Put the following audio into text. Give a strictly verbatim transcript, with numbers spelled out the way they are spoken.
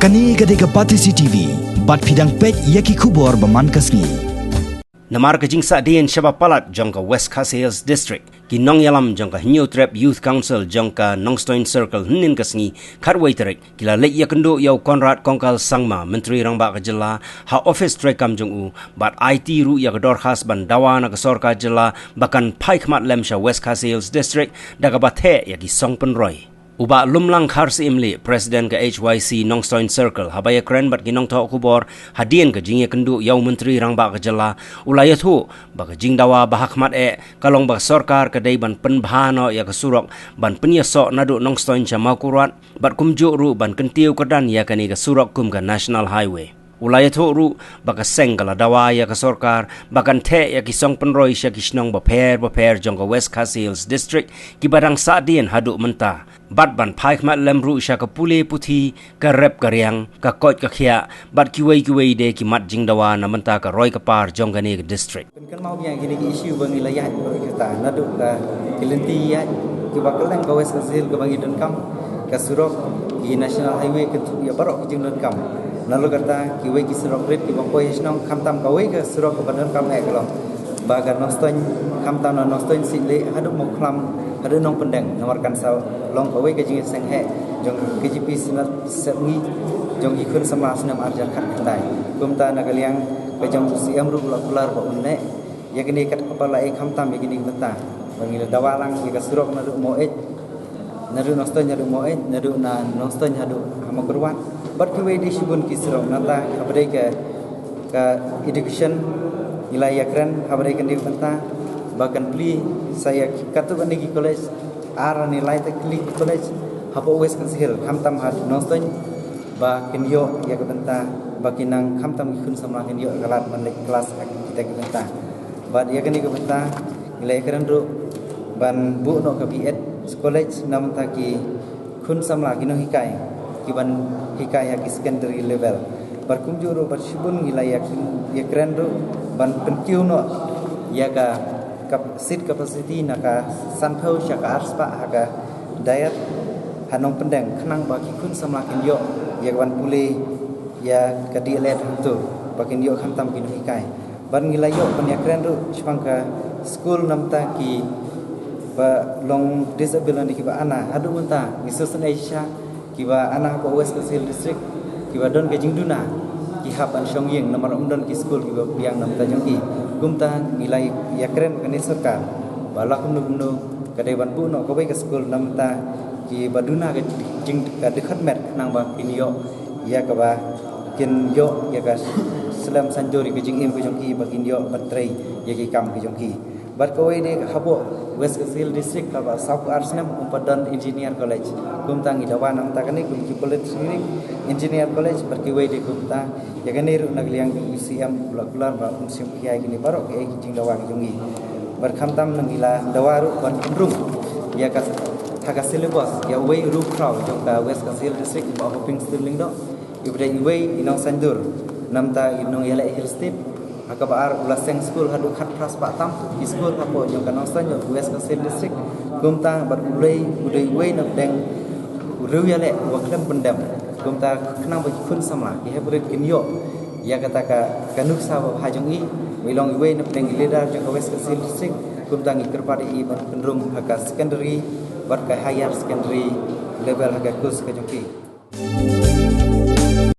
Kane ka dei ka Batesi T V, bad phi dang peit ïa ki khubor ba man ka sngi. Namar ka jingsahdien shaba palat jong ka West Khasi Hills District, ki nongïalam jong ka Hynñiewtrep Youth Council jong ka Nongstoiñ Circle hynnin ka sngi, khatwei tarik, ki la leit ïakynduh ïa u Conrad Kongkal Sangma, Myntri Rangbah ka jylla, ha office treikam jong u, bad aiti ruh ïa ka dorkhas ban dawa na ka sorkar jylla ba kan phai khmat lem sha West Khasi Hills District da kaba theh ïa ki song pynroi. U Bah Lumlang Kharsyiemlieh, President ka H Y C Nongstoiñ Circle, haba ïakren bad ki nongthoh khubor hadien ka jingïakynduh ïa u Myntri Rangbah ka jylla, u la ïathuh ba ka jingdawa ba hakhmat eh ka long ba ka sorkar ka dei ban pynbha noh ïa ka surok ban pynïasoh naduh Nongstoiñ sha Mawkyrwat, bad kumjuh ruh ban kyntiew kyrdan ïa kane ka surok kum ka National Highway. U la ïathuh ruh ba ka seng ka la dawa ïa ka sorkar ba kan theh ïa ki song pynroi sha ki shnong bapher bapher jong ka West Khasi Hills District kiba dang sahdien haduh mynta, bad ban phai khmat lem ruh sha ka pule puthi, ka rep ka riang, ka koit ka khiah, bad kiwei kiwei de ki mat jingdawa na bynta ka roi ka par jong kane ka district. Pynkynmaw biang kine ki issue ba ngi la ïaid baroh kata, naduh ka ki lynti ïaid kiba kylleng ka West Khasi Hills kaba ngi donkam, ka surok, ki National Highway, kynthup ïa baroh ki jingdonkam. Nalor kata kiwei ki surok rit kiba poi ha shnong, khamtam kawei ka surok kaba donkam eh ka long ba ka Nongstoiñ, khamtam na Nongstoiñ Syiemlieh haduh Mawkhlam, haduh Nongpyndeng, namar kan sa long kawei ka jingïaseng heh jong ka K J P Synod Sepngi, jong ki khun samla snem ar hajar khatkhyndai. Kumta na ka liang ka jong u C M ruh u la kular ba un neh ïa kine kat kaba la ai, khamtam ïa kine ki bynta. Ba ngi la dawa lang ïa ka surok naduh Maweit, naduh Nongstoiñ haduh Maweit, naduh na Nongstoiñ haduh ha Mawkyrwat, bad kiwei de shibun ki surok. Nangta haba dei ka, ka education, ngi la ïakren haba dei kane ka bynta ba kan plie sa ïa katto katne ki college, ar ne lai tylli ki college hapoh West Khasi Hills, khamtam ha Nongstoiñ, ba kin ïoh ïa ka bynta ba kin nang, khamtam ki khun samla kin ïoh ka lad ban leit klas ha kita ki bynta. Bad ïa kane ka bynta ngi la ïakren ruh ban buh noh ka B Ed College na bynta ki khun samla, ki nonghikai kiban hikai ha ki secondary level. Bad kumjuh ruh bad shibun ngi la ïakren, ïakren ruh ban pynkiew noh ïa ka kap-, seat capacity na ka sanphew sha ka arspah ha ka DIET ha Nongpyndeng, khnang ba ki khun samla kin ïoh ïa ka ban pule ïa ka D L Ed hangto, ba kin ïoh khamtam ki nonghikai. Bad ngi la ïoh ban ïakren ruh shaphang ka school na bynta kiba long disable ne kiba ana. Haduh mynta ngi sngewsynei shisha kiba ana hapoh West Khasi Hills District kiba don ka jingduna ki hap ban shong ïing namar ym don ki school kiba biang na bynta jong ki. Kumta ngi la ïakren kane sorkar ba la kumno kumno ka dei ban buh noh kawei ka school na bynta kiba duna ka jing, ka dkhot met, khnang ba kin ïoh ïa kaba kin ïoh ïa ka slem saiñdur ïa ka jingim ka jong ki, ba kin ïoh ban trei ïa ki kam ka jong ki. Bad kawei de hapoh West Khasi Hills District kaba saw phew ar snem ym pat don Engineer College. Kumta ngi dawa na bynta kane kum ki Polytechnic, Engineer College bad kiwei de kumta. Ïa kane ruh na ka liang u C M u la kular ba un shim khia ïa kine baroh ki, eh, ki jingdawa ki jong ngi. Bad khamtam ngi la dawa ruh ban pynrung ïa ka, ha ka syllabus, ïa uwei u riewkhraw jong ka West Khasi Hills District, u Bah Hopingstone Lyngdoh, uba dei uwei i nongsaiñdur na bynta i nongïaleh Hill State. Ha kaba ar u la seng skul haduh khatphra spah tam ki skul hapoh jong ka Nongstoiñ, jong ka West Khasi Hills District. Kumta bad u lei u dei uwei na pdeng u riewïaleh uba khlem pyndem. Kumta khnang ba ki khun samla ki hep rit kin ïoh ïa kata ka, ka nuksa ba bha jong i, uba long uwei na pdeng ki leader jong ka West Khasi Hills District. Kumta ngi kyrpad ïa i ban pynrung ha ka secondary bad ka higher secondary level ha ka course ka jong ki.